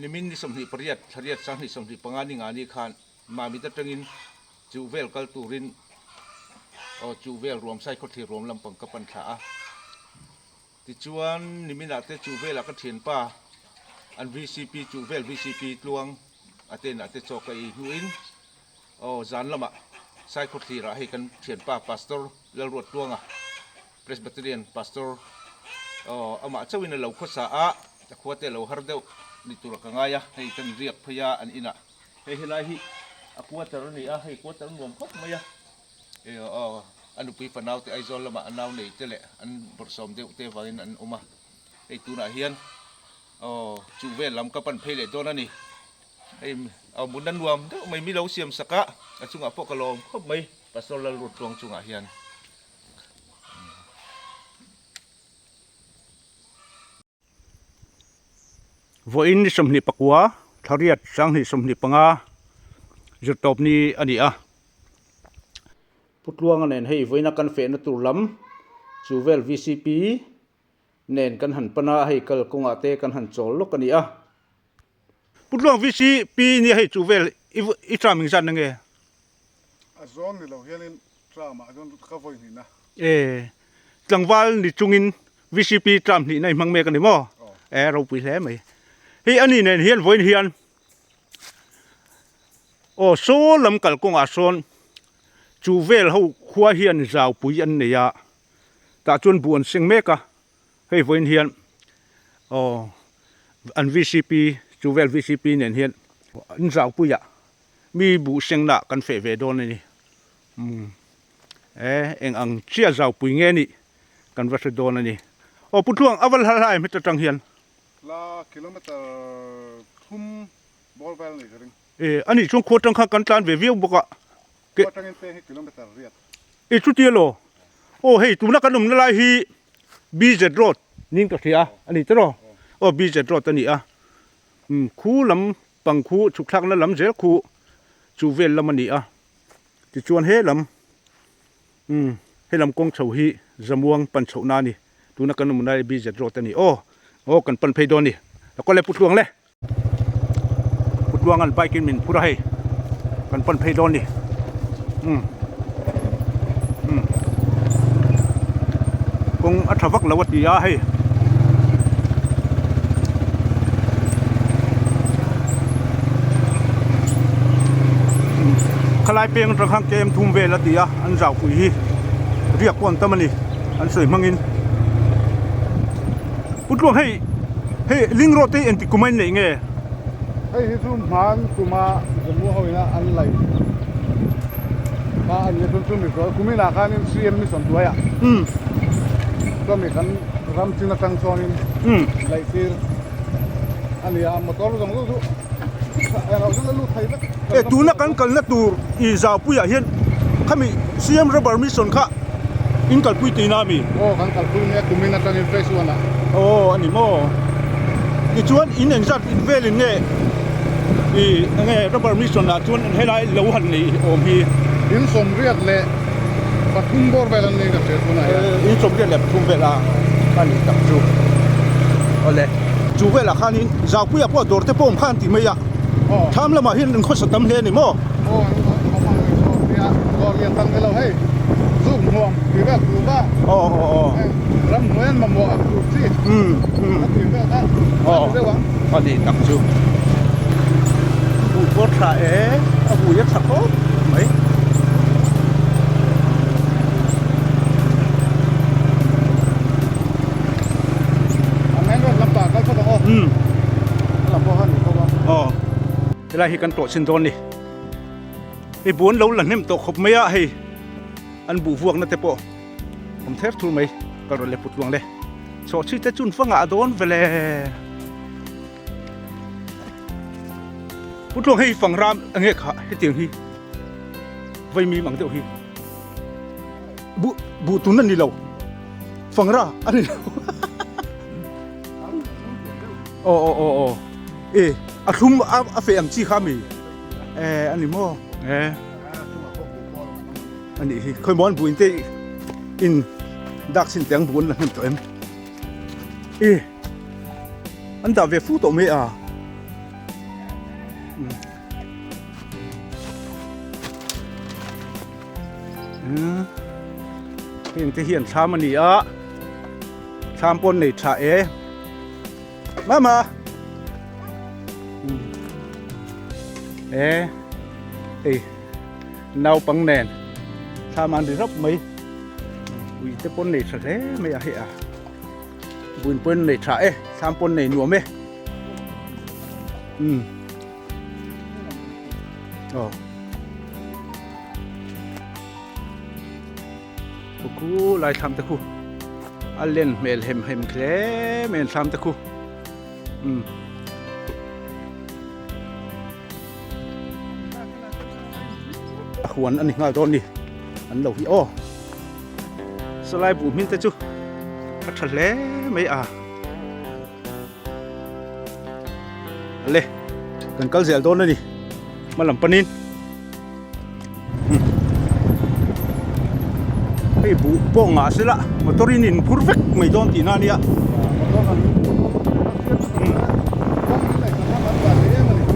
Nimin ni 28 thlariat sanghnih 25 ni nga ni khan Mamit atangin chu vel kal turin aw chu vel ruamsai khawthlir ruam lampang ka pan thla a. Tichuan niminah te chu velah ka thianpa an vcp chu vel vcp tluang a te inah te chaw ka ei hnuin aw zan lamah Saikhawthlirah hei kan thianpa Pastor Lalruat Tluanga Presbyterian Pastor aw amah chauhin a lo khawsa a, a khua te a lo har deuh ni tur a ka ngai a, hei kan riak phei a an inah. Hei helai hi a quarter a ni a, hei quarter nuam khawp mai a, aw a nupui fanau te Aizawl lamah a nau nei te leh an bawrhsawm deuh te avangin an awm a, hei tunah hian aw chu vel lam ka pan phei leh dawn a ni, hei aw mutna nuam deuh mai mi lo siam sak a, a chungah pawh ka lawm khawp mai Pastor Lalrutluang chungah hian. Vawiin ni 24, thlariat 2025 zirtawp ni a ni a. Pu Tluanga nen hei vawiina kan fehna tur lam chu vel vcp nen kan han pan a, hei kal kawngah te kan han chawl lawk a ni a. Pu Tluang vcp nia hei chu vel i tram engzat na nge? A zawn ni lo hianin Tram ah chuan ka vawi hnihna. E, tlangval ni chungin vcp tram hnihna i hmang mek a ni maw? E, ropui hle mai. Hei ani nen hian vawiin hian aw saw lam kalkawngah sawn chu vel ho khua hian zaupui an nei a, tah chuan buh an seng mek a, hei vawiin hian aw an vcp chu vel vcp nen hian an zaupuiah Mi buh sengna kan feh ve dawn a ni. Umm e eng ang chiah zaupui nge nih kan va hre dawn a ni. Aw Pu Tluang a va hla hlai hmet atang hian. Hla kilometer thum bawr vel a nih ka ring. E a nih chuan khua atang khan kan tlan ve viau bawk a. Khua atangin peng hi kilometer riat. E chutia law. Aw hei tuna kan awmna lai hi BZ road niin ka hria a ni tiraw. Aw BZ road a ni a. Umm khu lam Pang khu chhuk thlakna lam zel khu chu vel lam a ni a, tichuan he lam umm he lam kawng chho hi Zamuang pan chhohna a ni, tuna kan awmna hi BZ road a ni aw, aw kan pan phei dawn a ni, a kaw le Pu Tluang le. Pu Tluanga'n bike in min phur a hei, kan pan phei dawn a ni umm umm kawng a tha vak lo a ti a hei. Khalai peng atang khan kem thum vel a ti a an zau pui hi riak pawh an tam a ni an sawi hmangin Pu Tluang hei hei ling rawh te hi engtik kum a inneih nge? Hei hi chu hman kuma Jammu ho ina an laih kha a nia chuan chu mi kumin ah khanin CM mission hnuaiah chuan mi kan ram chin atang chuanin laih tir a ni a motor zawng zawng chu englo chuan a lut thei vek. E tuna kan kalna tur i zaupuiah hian khami CM rubber mission kha in kalpui tihna a mi? Aw kan kalpui nia kumin atangin phase one ah. Aw a ni maw? Tichuan in engzat velin nge i enge rubber mission ah chuan helai lo han nei awm hi? In sawmriat leh pathum bawr vel an nei ka hria tunah hian. In sawmriat leh pathum vel a a nih tak chu. Awle chu velah khanin Zaupuia pawh dawr te pawh awm kha an ti mai a. Tham lamah hian an khawsa tam hle a ni maw? Aw an awm ang ni dawr nia dawr lian tam ni lo hei zuk hmuam tih vel tur va aw aw aw ram hnuai an mamawh ang tur chi a tih vel kha a ni deuh ang a ni tak chu buh pawh tha e a hui a tha khawp mai. A main road lampang kal phawt ang aw. A lam pawh kha a ni khawp a. Aw helai hi kan tawh chhin dawn ni. Hei buan lo la hnem tawh khawp mai a hei an buh vuakna te pawh awm ther thur mai kal rawh le put luang le chawh chhi te chun fangah a dawn vele. Put luang hei fang ram enge kha hetiang hi vaimim ang deuh hi. Buh buh tun a ni lo fangra a ni lo aw aw aw aw e a thlum a a feh ang chi kha mi e a ni maw e a nih hi khawi maw an buh in te in dak chhin teh ang buh an la hnem tawh em e an dah ve fu tawh mai a. Heng te hian thlam a ni a, thlam pawn nei tha e. Mama! E, hei naupang nen thlam an ri rap mai. Ui te pawn nei tha hle mai a hei a. Buin pawn nei tha e, thlam pawn nei nuam e. Um. Aw. Khu lai thlam te khu. A len hmel hem hem hle mai an thlam te khu. Um. A huan a ni nghal dawn ni. An lo hi aw. Salai buh hmin te chu a tha hle mai a. Ale kan kal zel dawn a ni hma lam panin hei buh pawh ngah se la motor in in phur vek mai dawn tihna a nia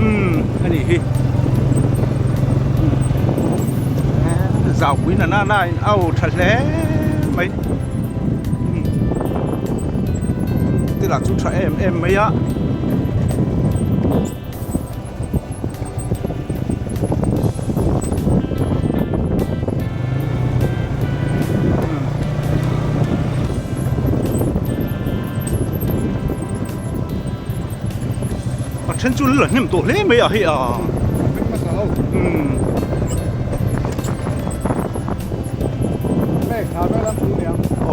umm a nih hi zau pui na na na in au tha hle mai. Te lah chu tha em em mai a. A then chu la hnem tawh hle mai a hei a.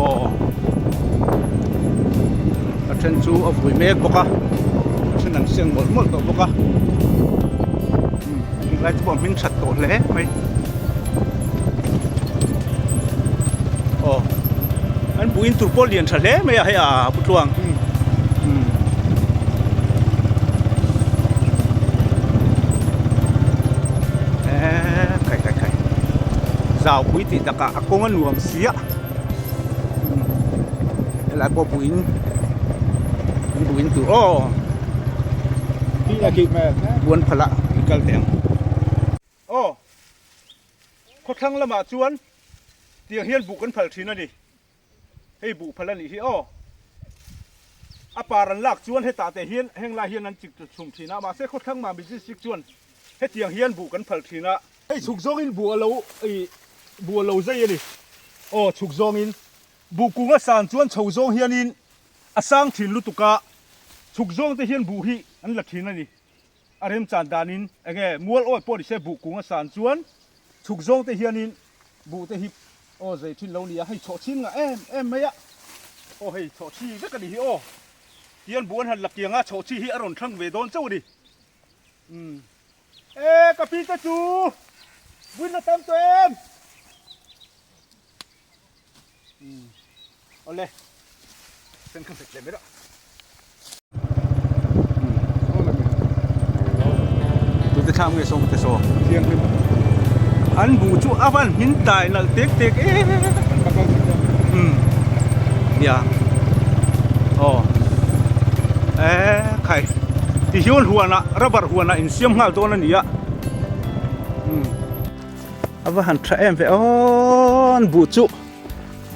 Aw a then chu a vui mek bawk a a then an seng mawlh mawlh tawh bawk a tunlai chu pawh a hming that tawh hle mai aw an buh in tur pawh lian tha hle mai a hei a pu tluang. Khai khai khai zau pui tih takah a kawng a nuam si a helai pawh buin buin tur aw buan phalh ah i kal teh ang aw khawthlang lamah chuan tiang hian buh kan phal thin a ni. Hei buh phal a nih hi aw. A par an lak chuan hetah te hian heng lai hian an chik chhum thin a, mahse khawthlang mah district chuan hetiang hian buh kan phal thin a. Hei chhuk zawngin buh a lo ih buh a lo zai a ni. Aw chhuk zawngin buh kung a san chuan chho zawng hianin a sang thin lutuk a, chhuk zawng te hian buh hi an la thin a ni. A remchan danin enge mual awi pawh ni se buh kung a san chuan chhuk zawng te hianin buh te hi aw zei thin lo nia hei chhawh chhin ngah em em mai a aw hei chhawh chhi vek a ni hi aw tian buh an han la kiang a chhawh chhi hi a rawn thlang ve dawn chauh a ni umm e ka pi te chu buin la tam tawh em umm awle sen kha fek leh mai rawh. Tute thlam nge sawm te saw. Thianghlim. An buh chu a van hmin tai nalh tek tek em. Umm. Nia. Aw. E khai. Ti hian huanah rubber huanah insiam nghal dawn a ni a. Umm. A va han tha em ve aw an buh chu.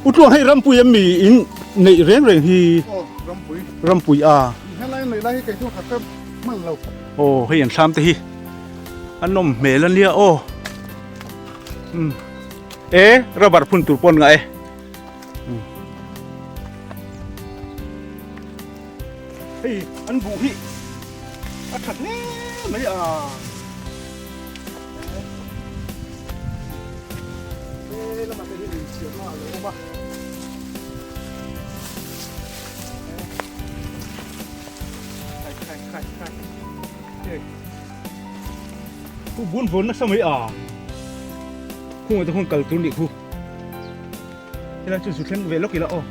U Tluang hei Rampui em mi in neih reng reng hi. Aw Rampui. Rampui a. Helai an neih lai hi kei chu ka hre hman lo. Aw hei an thlam te hi a nawm hmel a nia aw. Um e rubber phun tur pawn ngah e. Hei an buh hi a tha hle mai a. He lamah te hian inchhiarna a lo awm a. Khai khai khai khai. Hei. Khu bun vun nasa mai a. Khungah te khuan kal tur nih khu. Helai chu zu thleng ve lawk ila aw.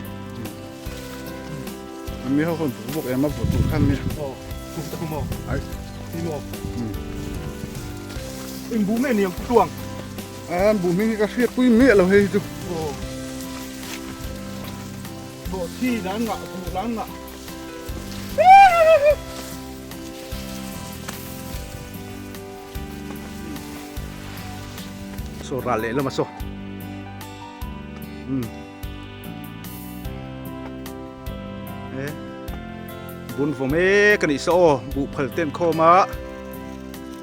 A mi ho khan buk buk em a vawt tur khan nia. Aw, khu ta khu maw? Ai. Ti maw? Eng bu nge niang tuang? A bu hming hi ka hriat pui miah lo hei hi chu. Aw. Thaw thi lan ngah, bu lan ngah. Saw ral lehlam a saw. Umm. E bun vaw mek a nih saw aw buh phal ten khawm a.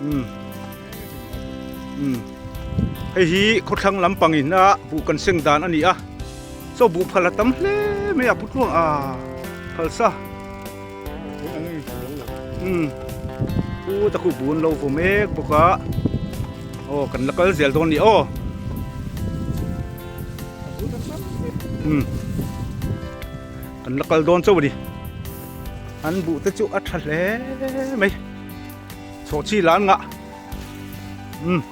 Umm. Umm. Hei hi khawthlang lampang in a buh kan seng dan a ni a. Saw buh phal a tam hle mai a putluang a phal sa. Umm pu ta khu bun lo vaw mek bawk a aw kan la kal zel dawn a ni aw umm kan la kal dawn chauh a ni an buh te chu a tha hle mai chhawh chi lan ngah umm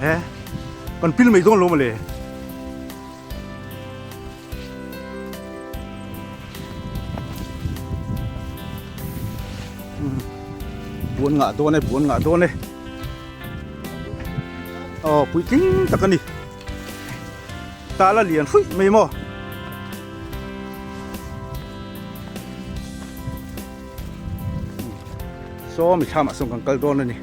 he kan pil mai dawn lo mawle. Buan ngah dawn e buan ngah dawn e aw puitling tak a ni tah la lian hruih mai maw saw mi thlamah sawn kan kal dawn a ni.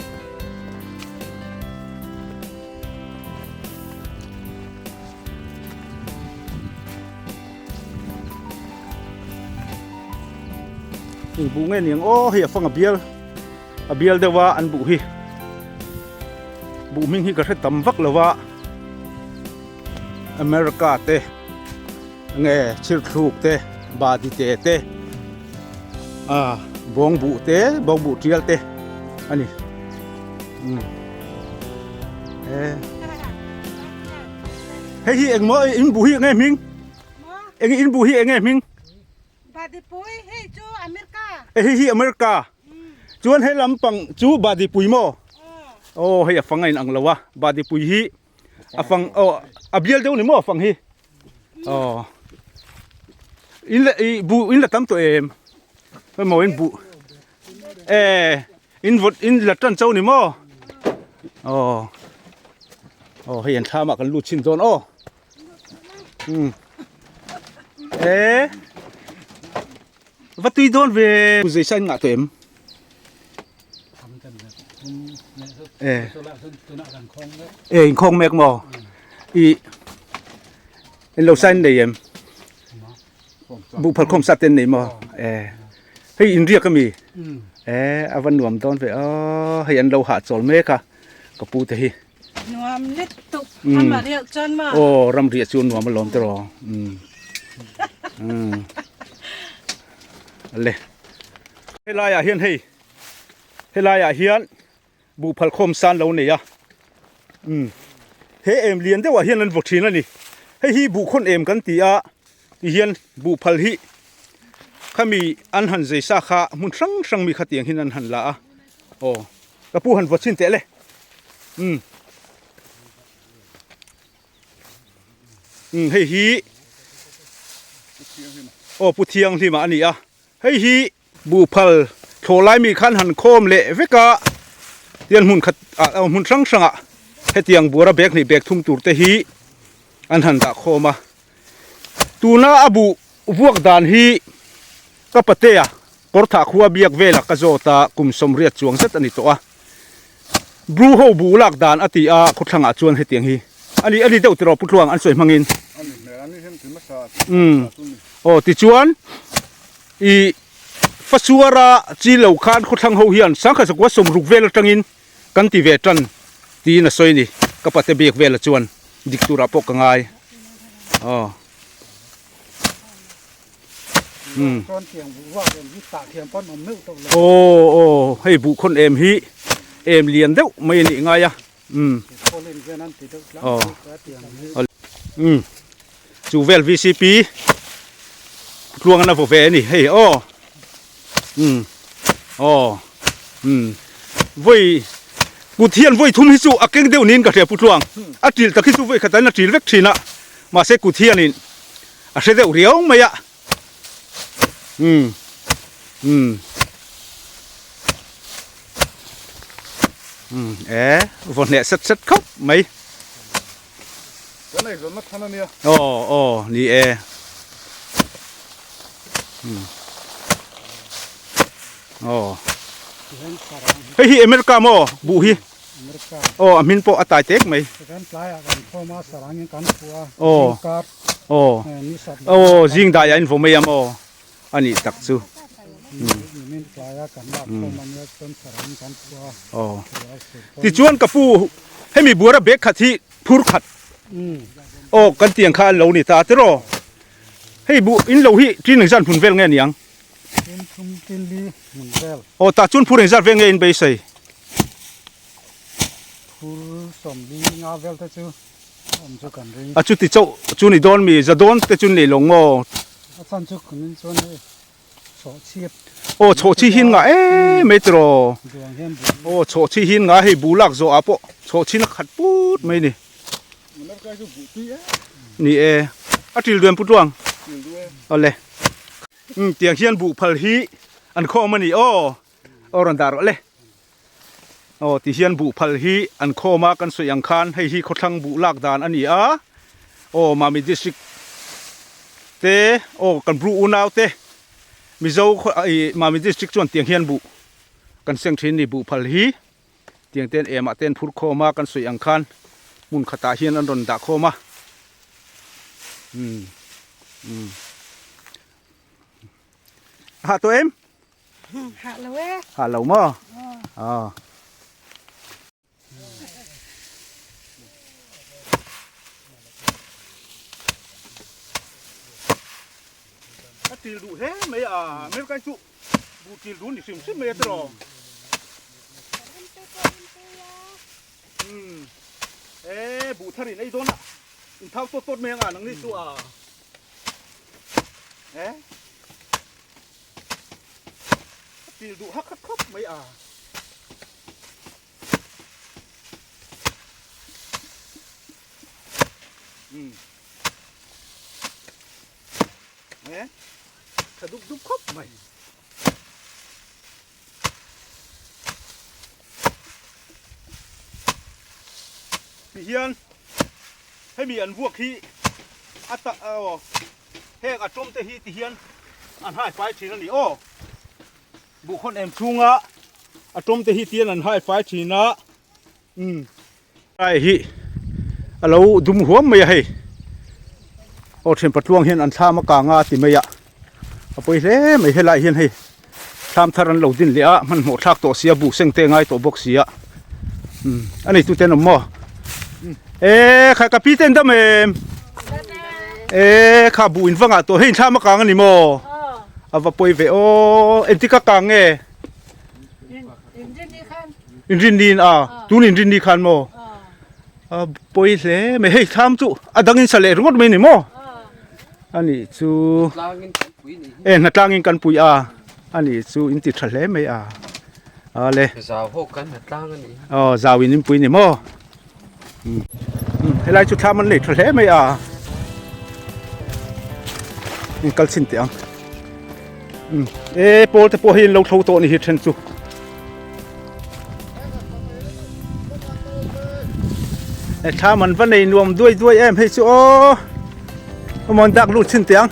Eng buh nge niang aw hei a fang a bial a bial deuh a an buh hi buh hming hi ka hre tam vak lo a America te nge chhirthluk te badi te te ah bawng buh te bawng buh tial te a ni umm e hei hi engmaw in buh hi eng nge hming eng in buh hi eng nge hming Badipui hei chu America e hei hi America chuan he lampang chu Badipui maw aw hei a fang a inang lo a Badipui hi a fang aw a bial deuh ni maw a fang hi aw in la i buh in la tam tawh em hemaw in buh e in vawt in la tan chauh ni maw aw aw hei an thlam ah kan lut chhin dawn aw um e va tui dawn ve zei sa in ngah tawh em. E inkhawng mek maw i in lo sign nei em buh phal khawm sa ten nei maw e hei in riak ami e a va nuam dawn ve aw hei an lo hah chawl mek a ka pu te hi nuam let tuk ama riak chuan ma aw ram riah chu nuam alawm te rawh um um le Helai ah hian hei helai ah hian buh phal khawm san lo nei a umm he em lian deuh ah hian an vaw thin a ni hei hi buh khawn em kan ti a ti hian buh phal hi khami an han zei sa kha hmun hrang hrang mi khatiang hian an han la a aw ka pu han vaw chhin teh le umm umm hei hi aw pu thianghlim ah a ni a. Hei hi buhphal thlawh lai mi khan han khawm leh vek a, tian hmun khat ah hmun hrang hrang ah hetiang buara bag hnih bag thum tur te hi an han dah khawm a. Tuna a buh vuak dan hi ka patea kawrthah khua biak velah ka zawt a, kum sawmriat chuang zet a ni tawh a. Bru ho buh lak dan a ti a, khawthlang ah chuan hetiang hi a ni a ni deuh tiraw Putluang an sawi hmangin. Umm aw tichuan ih Fasuara chi lo khan khawthlang ho hian sangkhat zakua sawmruk vel atangin kan ti ve tan tiin a sawi a ni ka pate biak velah chuan dik turah pawh ka ngai aw. Umm. Aw aw hei buh khawn em hi em lian deuh mai a nih ngai a umm aw umm chu vel vcp tluang an a vaw ve a ni hei aw umm aw umm vawi kut hian vawi thum hi chu a keng deuh niin ka hria pu tluang a ṭil tak hi chu vawi khat an a ṭil vek ṭhin a mahse kut hianin A hre deuh riau mai a. Umm. Umm. Umm. E, vaw hneh set set khawp mai. Kan ei zawnna than a nia. Aw, aw, ni e. Umm. Aw. Hei hi America maw buh hi? Aw a hmin pawh a tai tek mai. Aw aw aw zing daiah in vaw mai a maw a nih tak chu. Aw tichuan ka pu hemi buara bag khat hi phur khat aw kan tiang kha an lo ni ta tiraw hei buh in lo hi tin engzat hmun vel nge niang. Tin thum tin li hmun vel. Aw tah chuan phur engzat vel nge in beisei? Phur 40 nga vel te chu awm chu kan ring. A chuti chauh chu ni dawn mi? Za dawn te chu ni lo maw? A chhan chu kan in chuan hei chhawhchhip. Aw chhawhchhi hin ngah em mai tiraw? Duang hian buh. Aw chhawhchhi hin ngah hei buh lak zawh ah pawh chhawhchhi na khat put mai ni. Ni e, a til duan putluang. Awle. Umm tiang hian buh phal hi an khawm a ni aw aw rawn dah rawh le aw ti hian buh phal hi an khawm a kan sawi ang khan hei hi khawthlang buh lak dan a ni a aw Mami district te aw kan bru unau te Mizo ih Mami district chuan tiang hian buh kan seng thin a ni buh phal hi tiang ten emah te an phur khawm a kan sawi ang khan hmun khatah hian an rawn dah khawm a umm umm hah tawh em hah lo e hah lo maw aw a til duh hle mai a American chu Buh til dun ni hrim hrim mai a tiraw. Umm e buh thar in ei dawn a in thau tawt tawt mai anga nang ni chu a e a til duh hak hak khawp mai a. Umm e tha dup dup khawp mai. Ti hian hemi an vuak hi a ta aw heng a tawm te hi ti hian an hai fai thin a ni aw buhkhawn em chhunga a tawm te hi tian an hai fai thin a umm Lai hi a lo dum huam mai a hei aw thian patluang hian an thlam a kang a ti mai a a pawi hle mai helai hian hei thlam thar an lo din leh a hmanhmawh thlak tawh sia buh seng te a ngai tawh bawk sia umm a nei tute an awm maw e kha ka pi te an dam em e kha buh in va ngah tawh hei thlam a kang a ni maw a va pawi ve aw engtik a kang nge. Inrinni in a tun inrinni khan maw a pawi hle mai hei thlam chu a dang in sa leh ringawt mai ni maw ani chu e hnatlang in kan pui a ani chu in ti tha hle mai a ale zau ho kan hnatlang ani aw zau in in pui ni maw helai chu thlam an nei tha hle mai a in kal chhin teh ang e pawl te pawh hi an lo tho tawh a ni hi then chu e thlam an va nei nuam duai duai em hei chu aw amawn dak lut chhin teh ang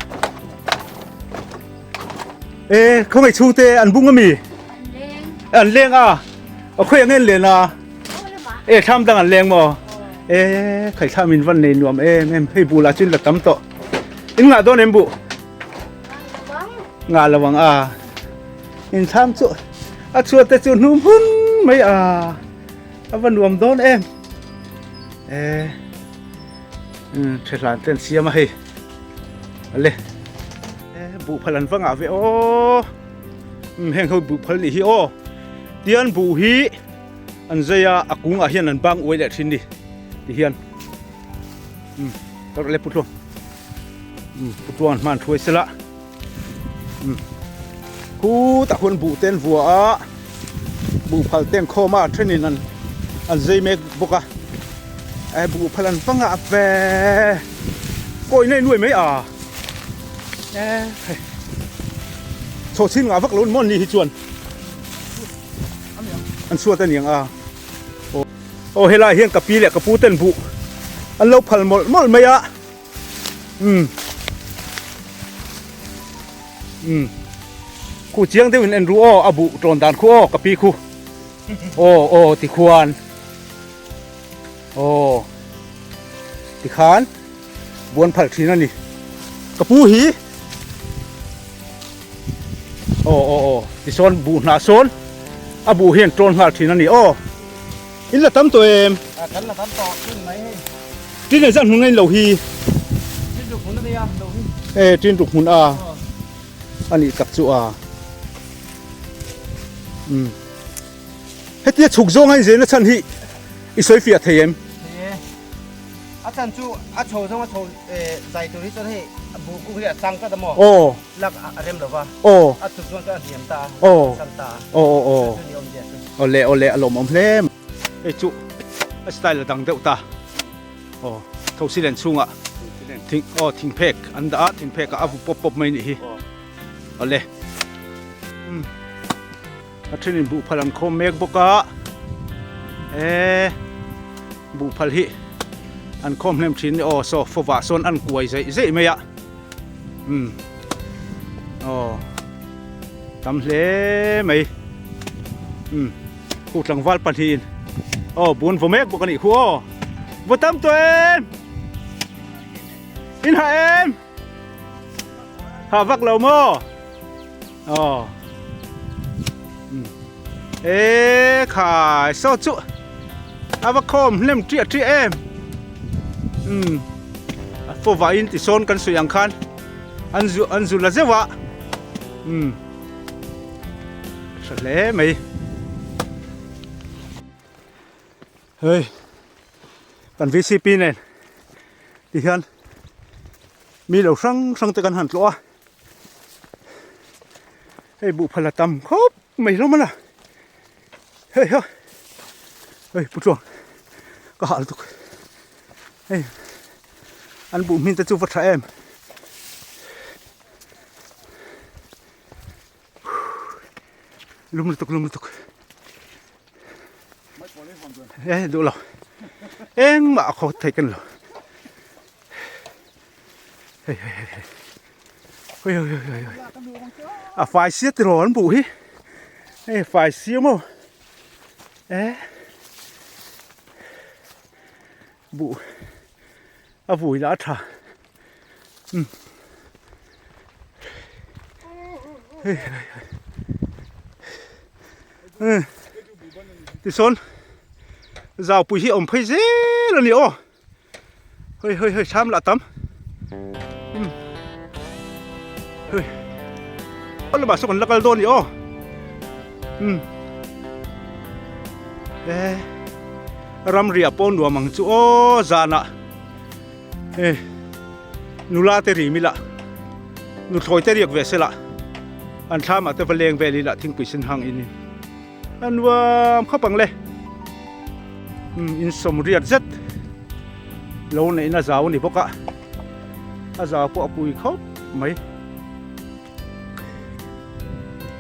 e khawngaih chhungte an bung ami an leng a a khawi ang en len a E thlam dang an leng maw? E khai thlam in van nei nuam em em hei bulah chuan la tam tawh. In ngah dawn em buh? Ngah lo ang a. In thlam chu a chhuat te chu hnum hun mai a. A va nuam dawn em. E um thehlan ten siam a hei. Ale. E buh phal an va ngah ve aw. Um heng ho buh phal nih hi aw. Tian buh hi an zai a a kungah hian an bang uai leh thin ni ti hian um ka rawh le putluang um putluang an hman thuai sela um khutah khuan buh te an vua a buh phal te an khawm a a thenin an an zai mek bawk a eh buh phal an va ngah ve kawi na in nuai mai a eh hei chhaw chhin ngah vak lo maw an ni hi chuan. An chhuat a niang a. Aw helai hian ka pi leh ka pu ten buh an lo phal mawlh mawlh mai a. Umm. Umm. Khu chiang deuhin en ru aw, a buh tawn dan khu aw, ka pi khu. Aw aw tikhuan aw tikhan buan phal thin a ni. Ka pu hi aw aw aw tisawn buh hnah sawn a buh hian tawn nghal thin a ni aw. In la tam tawh em? Kan la tam tawh tin mai hei. Tin leh zan hmun a in lo hi. Tin ruk hmun a nia lo hi. E tin ruk hmun a a nih tak chu a. Umm. Hetia chhuk zawng a inzirna chhan hi i sawi fiah thei em? Thei e. A chhan chu a chho zawng a chho zai tur hi chuan hei buh kung hi a chang tlat a maw? Aw. Lak a rem lo va. Aw. A chhuk zawng chuan a hniam ta a. Aw. A chhan ta a. Aw aw aw. Chu chu ni awmzia chu. Awle awle a lawmawm hle. Hei chu a style a dang deuh ta. Aw thosi len chhungah thing aw thingphek an dah a thingphek ah a vu pawp pawp mai nih hi. Awle. Umm. A thenin buhphal an khawm mek bawk a eee buhphal hi an khawm hnem thin ni aw saw fawvah sawn an kuai zeih zeih mai a umm aw tam hle mai umm khu tlangval pahnihin aw bun vaw mek bawk a nih khu aw vaw tam tawh em in hah em hah vak lo maw. Aw. E khai saw chu a va khawm hnem ṭiah ṭiah em. Umm a fawvah in tisawn kan sawi ang khan an zu an zu la zeuh a. Umm tha hle mai. Hei kan VCP nen tihian mi lo hrang hrang te kan han tlawh a. Hei buhphal a tam khawp mai hlawm a la hei ha hei pu chuan ka hah lutuk hei an buh hmin te chu va tha em lum lutuk lum lutuk e duh lo engmah a khaw thei ka ni lo. Hei hei hei hei hei hei hei hei a fai sia tiraw an buh hi hei fai sia maw e buh a vui lah a tha um hei hei hei tisawn zaupui hi a awm phei zel a ni aw. Hei hei hei tham lah tam um hei a lamah saw kan la kal dawn a ni aw um e ramriah pawh nuam ang chu aw zanah hei nula te rim ila nuthlawi te riak ve se lah an thlamah te va leng vel ila thingpui sen hang in A nuam khawp ang le. Umm in sawmriat zet lo neihna zau a ni bawk a, a zau pawh a pui khawp mai.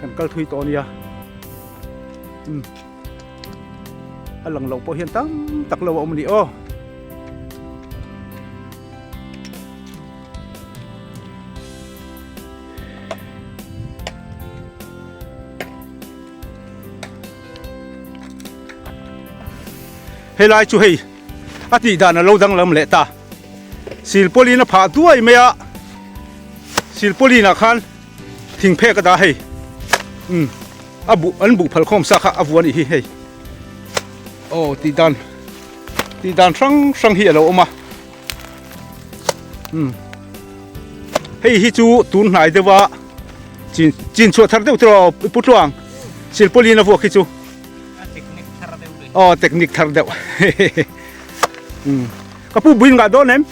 Kan kal thui tawh a nia. Umm a lang loh pawh hian tam tak lo a awm a ni aw. Helai chu hei a tih dan a lo danglam leh ta. Silpawlin a phah duai mai a, silpawlin ah khan thing phek a dah hei. Umm a buh an buh phal khawm sa kha a vuah a nih hi hei. Aw tih dan tih dan hrang hrang hi a lo awm a. Umm hei hi chu tun hnai deuh a chin chin chhuah thar deuh tawh i pu tluang silpawlin a vuak hi chu aw technique thar deuh umm ka pu buin ngah dawn em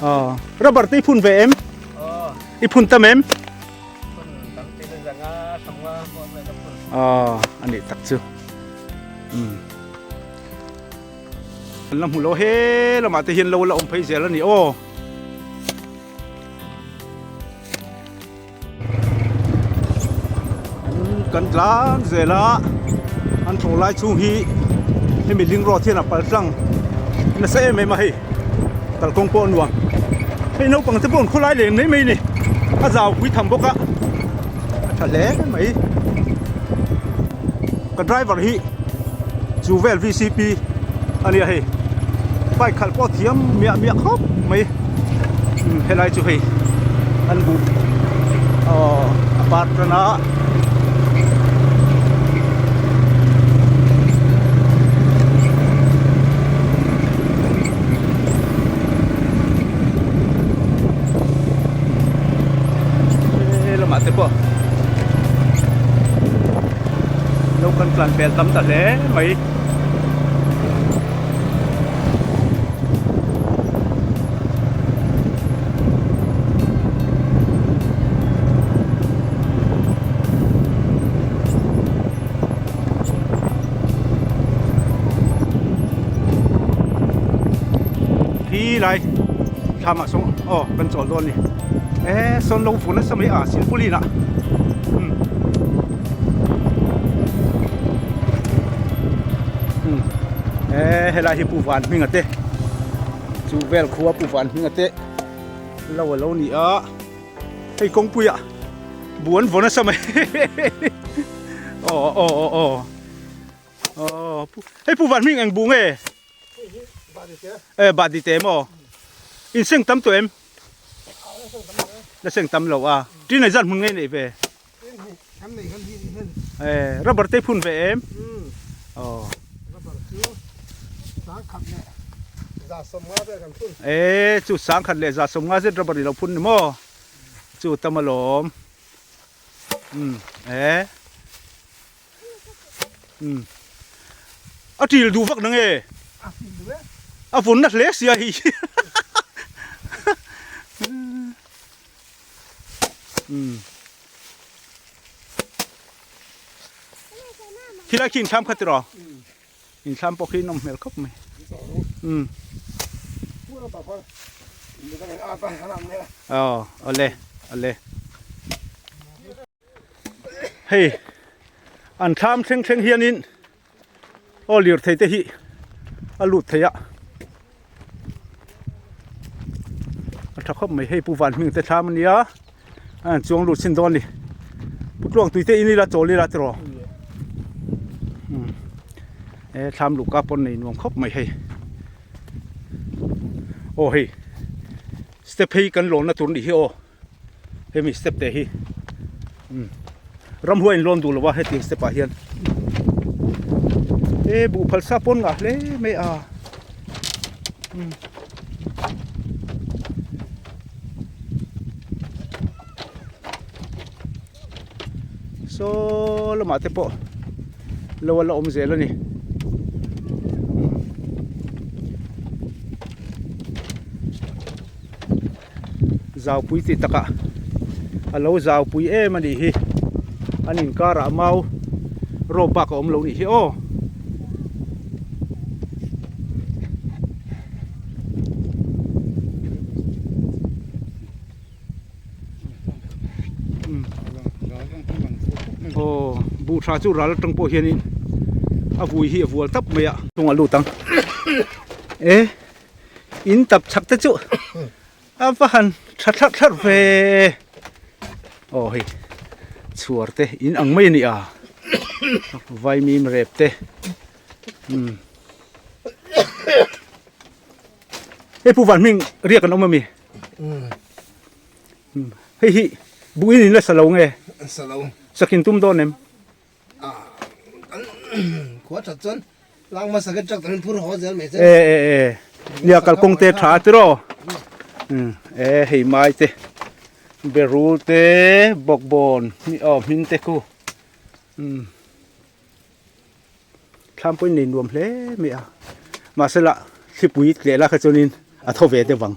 aw rubber te i phun ve em i phun tam em aw a nih tak chu. Umm an la hmu lo he lamah te hian lo la awm phei zel a ni aw. Kan tlan zel a an thlawh lai chhung hi hemi ling road hian a pal tlang nasa em em a hei kalkawng pawh a nuam hei naupang te pawh an khawlai lem mai mai a ni. A zau pui tham bawk a, a tha hle mai. Ka driver hi chu vel VCP a nia hei, bike khalh pawh thiam miah miah khawp mai. Umm helai chu hei an buh aw a par tan a. He lamah te pawh lo kan tlan pel tam ta hle mai. Khi lai thlam ah sawn aw kan chawl dawn a ni e sawn lo vun nasa mai a silpauline ah umm umm e helai hi pu van hming a te chu vel khua pu van hming a te lo a lo ni a hei kawngpui ah buh an vaw nasa mai aw aw aw aw aw hei pu van hming eng buh nge e bahdi te maw in seng tam tawh em la seng tam lo a tin ai zat hmun ngei nei ve e rubber te phun ve em aw e chu sangkhat leh za sawmnga zet rubber i lo phun ni maw chu tam alawm umm e umm a til duh vak nange a vun na hle sia hei umm khilai khi inthlam kha tiraw inthlam pawh khi nawm hmel khawp mai umm aw awle awle. Hei an thlam thleng thleng hianin aw lirthei te hi a lut thei a a tha khawp mai hei pu van hming te thlam ania a an chuang lut chhin dawn a ni pu tluang tui te in ila chawl ila tiraw e thlam luhka pawn nei nuam khawp mai hei aw hei step hi kan lawnna tur a nih hi aw. Hemi step te hi umm ramhuai in lawn duh lo a hetiang step ah hian he buh phal sa pawn ngah hle mai a umm saw lamah te pawh lo a la awm zel a ni. Zaupui tih takah a lo zaupui em a nih hi an inkarah mau rawp bak a awm lo nih hi aw. Aw buh tha chu ral atang pawh hianin a vui hi a vual tap mai a. Chungah lut ang e. In tap chak te chu a va han tha thlarh thlarh ve aw hei chhuar te in ang mai a ni a vaimim rep te umm hei pu van hming riak an awm ami hei hi buh in in la sa lo nge sakin tum dawn em. Khua that chuan lang hmasa kha truck takin phur haw zel mai che. E e e nia kalkawng te tha tiraw e hei mai te berul te bawkbawn aw hmin te khu thlam pawhin nei nuam hle mai a mahse lah thlipui tleh la kha chuanin a tho ve deuh ang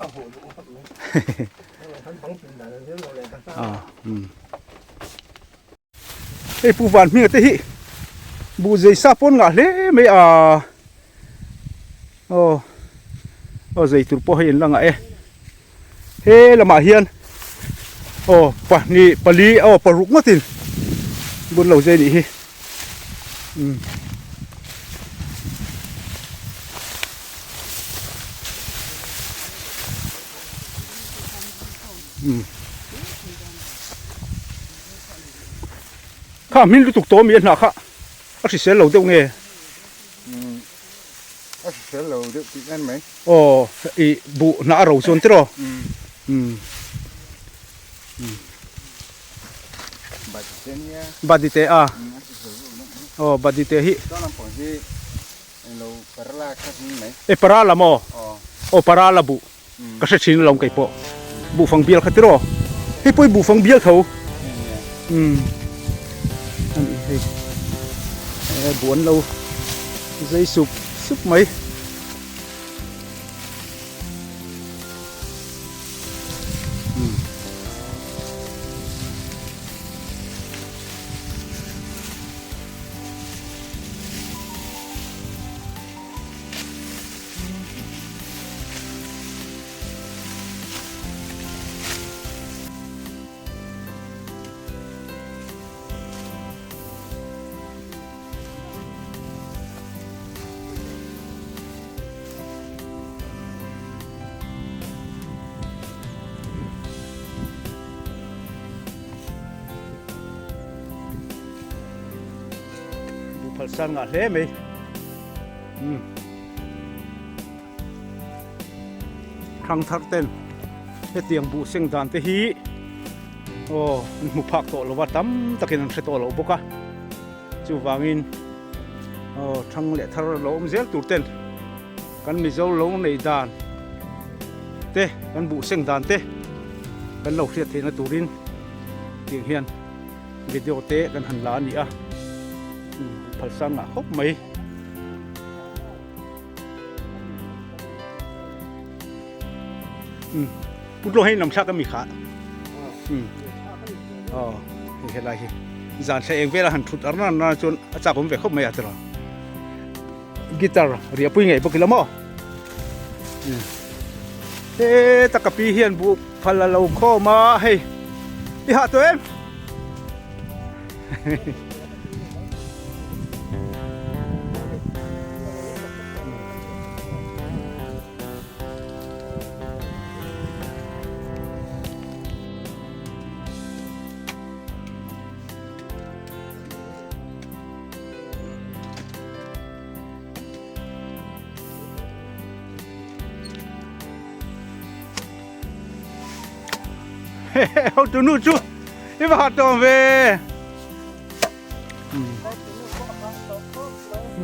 a umm. Hei pu van hminga te hi buh zei sa pawn ngah hle mai a aw aw zei tur pawh hei an la ngah e he lamah hian aw pahnih pali aw paruk ngawtin bun lo zei nih hi umm. Kha hmin lutuk tawh ami a hnah kha a hrisel lo deuh nge? Umm a hrisel lo deuh tih en mai. Aw i buh hnah a ro chuan tiraw? Umm. Badite nia. Badite a. Aw badite hi. Chuan lampang hi englo parala kha ni mai. E parala maw? Aw parala buh. Ka hre thin alawm kei pawh. Buhfang bial kha tiraw? Hei pawh hi buhfang bial tho. Umm. Ani hei. E buh an lo zai sup sup mai. Buh phal san ngah hle mai. Umm. Thang thar ten hetiang buh seng dan te hi aw an hmu phak tawh lo va tam takin an hre tawh lo bawk a chuvangin aw thang leh thar lo awm zel tur ten kan Mizo lo nei dan te kan buh seng dan te kan lo hriat theihna turin tiang hian video te kan han la a ni a buh phal sang ngah khawp mai. Putlo hei lam thlak ami kha aw hei helai hi zan thla eng vela han thut ar nan nan chuan a chak awm ve khawp mai a tira guitar ria pui ngei bawk ila maw he taka pi hian bu phal a lo khawm a hei i hah tawh em Ho tu nu chu i va hat tawm ve.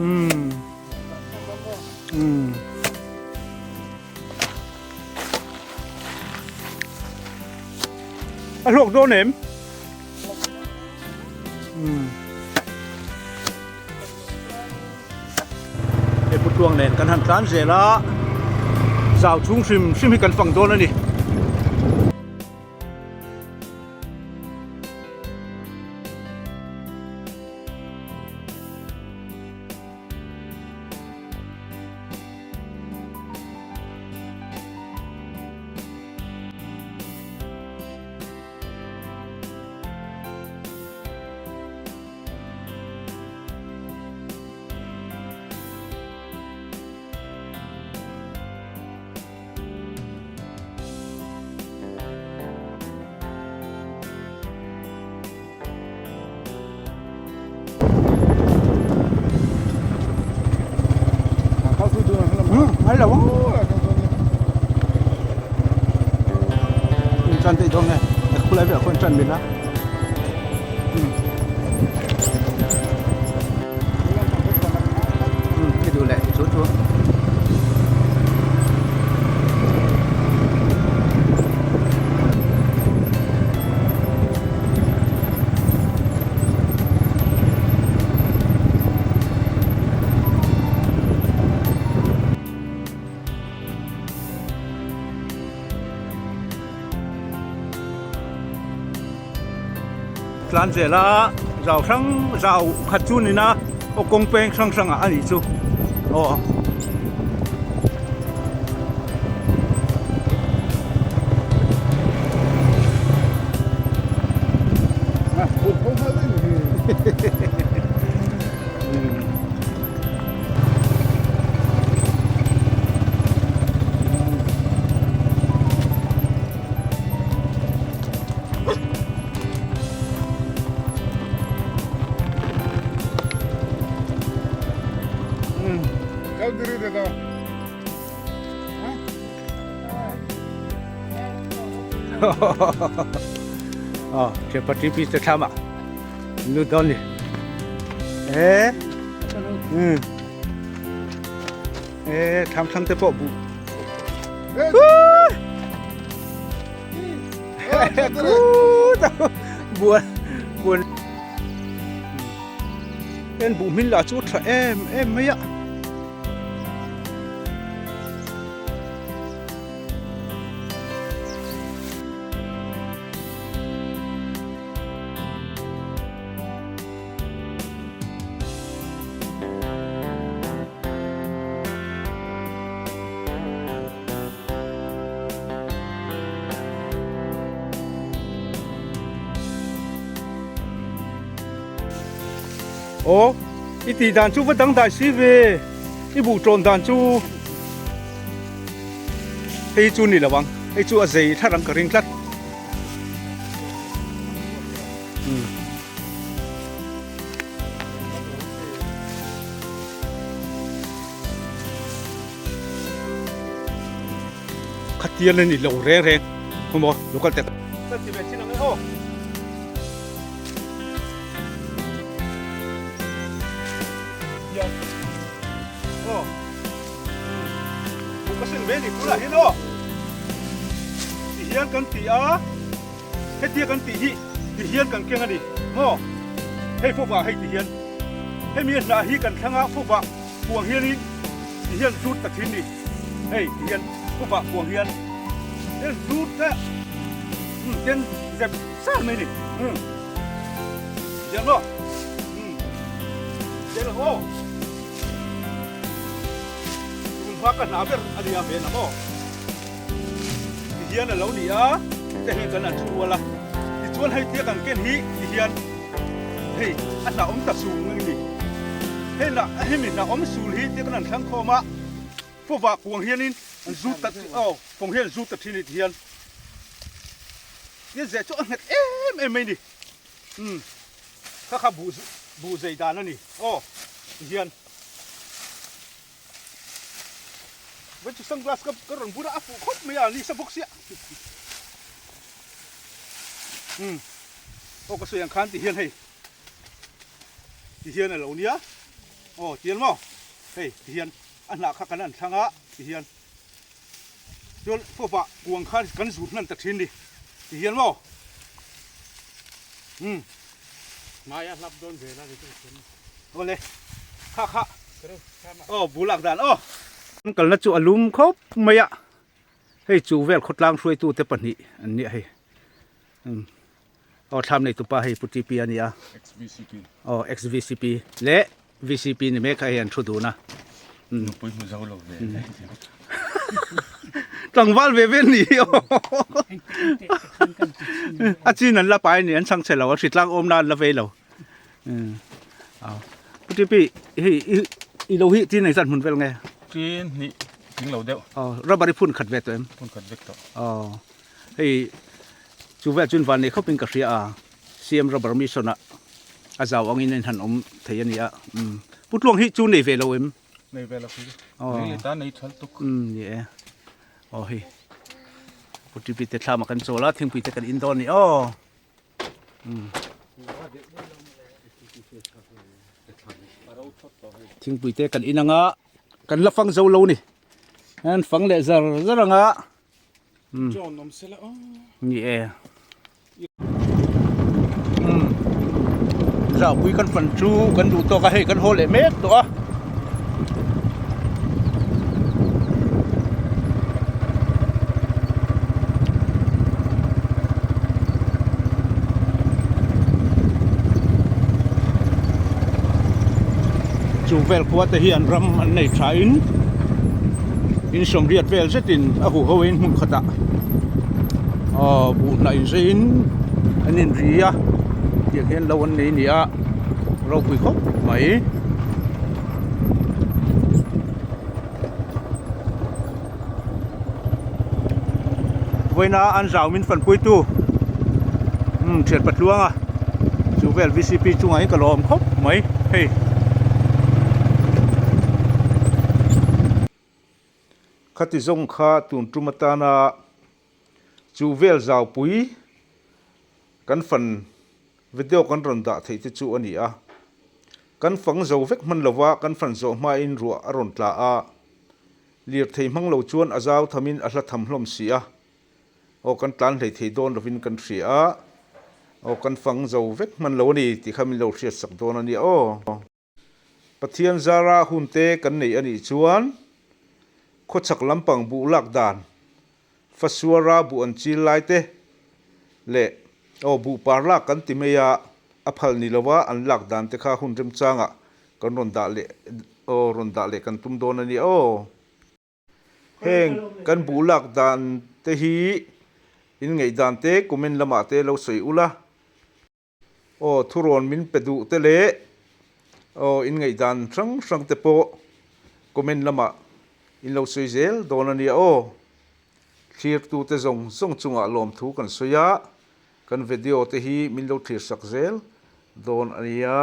Umm. Umm. A hlawk dawn em? Umm. He putluang nen kan han tlan zel a, zau chhung hrim hrim hi kan fang dawn a ni. Ngai lo ang. Tran tei dawn nge. Khulai velah khuan tran min a. Cái đồ lệ số xuống Tlan zel a zau hrang zau khat chu ni na aw kawng peng hrang hrang ah a nih chu aw. Aw thianpa TP te thlam ah lut dawn ni e um e thlam thlang te pawh buh buan buan en buh hmin lah chu tha em em mai a. Aw i tih dan chu va dangdai si ve i buh tawn dan chu hei chu ni lo ang hei chu a zei thar ang ka ring tlat. Khatial a ni lo reng reng maw local te kan ti ve chin ang e aw. Hian aw buh ka seng ve ni tunah hian aw ti hian kan ti a hetia kan tih hi ti hian kan keng a ni maw hei fawvah hei ti hian hemi a hnah hi kan thlang a fawvah Kuang hianin ti hian zut ta thin ni. Hei ti hian kawpah kuang hian ten zut ta um ten zep sar mai ni. Um Diang maw? Um Diang lo aw. Tun hma ka hna ber a nia ve na maw? Ti hian a lo ni a, te hi kan an thu rual a. Tichuan hei tia kan ken hi ti hian hei a hna awm ta sul a ni. Hei lah hemi hna awm sul hi tia kan an thlang khawm a, fawvah kuang hianin an zut ta aw fawng hian an zut ta thin a ni ti hian tia zeh chu a nghet em em mai a ni. Umm kha kha buh buh zei dan a ni aw ti hian. Vai chu sunglass ka ka rawn bur a a fuh khawp mai a ni sa bawk sia umm aw ka sawi ang khan ti hian hei ti hian a lo nia aw tian maw hei ti hian a hnah kha kan an thlang a ti hian chuan fawpah kuang khan kan zut hnan ta thin ni ti hian maw umm hmai a hlap dawn vel a ni chu ka thiam Awle kha kha aw bul ak dan aw. An kalna chu a lum khawp mai a, hei chu vel khawtlang hruaitu te pahnih an nia hei aw thlam nei tupa hei Pu TP a nia aw XVCP leh VCP ni mek a hei an thu dun a. Nupui hmu zo lo ve. Tlangval ve ve ni aw. A chin an la pai ni an chhang chhe lo a hritlang awm na an la vei lo. Pu TP hei i lo hi tin engzat hmun vel nge? Tin hnih tling lo deuh. Aw rubber i phun khat ve tawh em? Phun khat vek tawh. Aw hei chu vel chuan van nei khawp in ka hria a CM rubber mission ah a zau angin a inhan awm thei a ni a. Pu Tluang hi chu nei ve lo em? Nei ve lo khi. Nei leh ta nei thal tuk. Ni e. Aw hei Pu TP te thlam ah kan chawl a thingpui te kan in dawn a ni aw. Thingpui te kan in anga kan la fang zo lo ni an fang leh zar zar anga ni e zahpui kan fan chu kan duh tawk a hei kan haw leh mek tawh a. Chu vel khua te hian ram an nei tha in in sawmriat vel zetin a huh ho in hmun khatah aw buh hnah in zai in an in ri a tiang hian lo an nei a ni a ropui khawp mai. Vawiina an zau min fanpuitu umm thian patluanga chu vel V_C_P chungah hian ka lawm khawp mai hei. Khati zawng kha tun tum atana chu vel zaupui kan fan video kan rawn dah theih te chu a ni a. Kan fang zo vek hman lova kan fan zawh hmain ruah a rawn tla a, lirthei hmang lo chuan a zau thamin a hla tham hlawm si a. Aw kan tlan hlei thei dawn lovin kan hria a, aw kan fang zo vek hman lo a ni tih kha min lo hriat sak dawn a nia aw. Pathian zara hun te kan nei a nih chuan khawchhak lampang buh lak dan, fasuara buh an chil lai te leh aw buh par lak kan ti mai a, a phal ni lova an lak dan te kha hun remchangah kan rawn dah leh aw rawn dah leh kan tum dawn a nia aw. Heng kan buh lak dan te hi in ngaih dan te comment lamah te lo sawi ula. Aw thurawn min pe duh te leh aw in ngaih dan hrang hrang te pawh comment lamah in lo sawi zel dawn a nia aw. Thlirtu te zawng zawng chungah lawmthu kan sawi a, kan video te hi min lo thlir sak zel dawn a nia.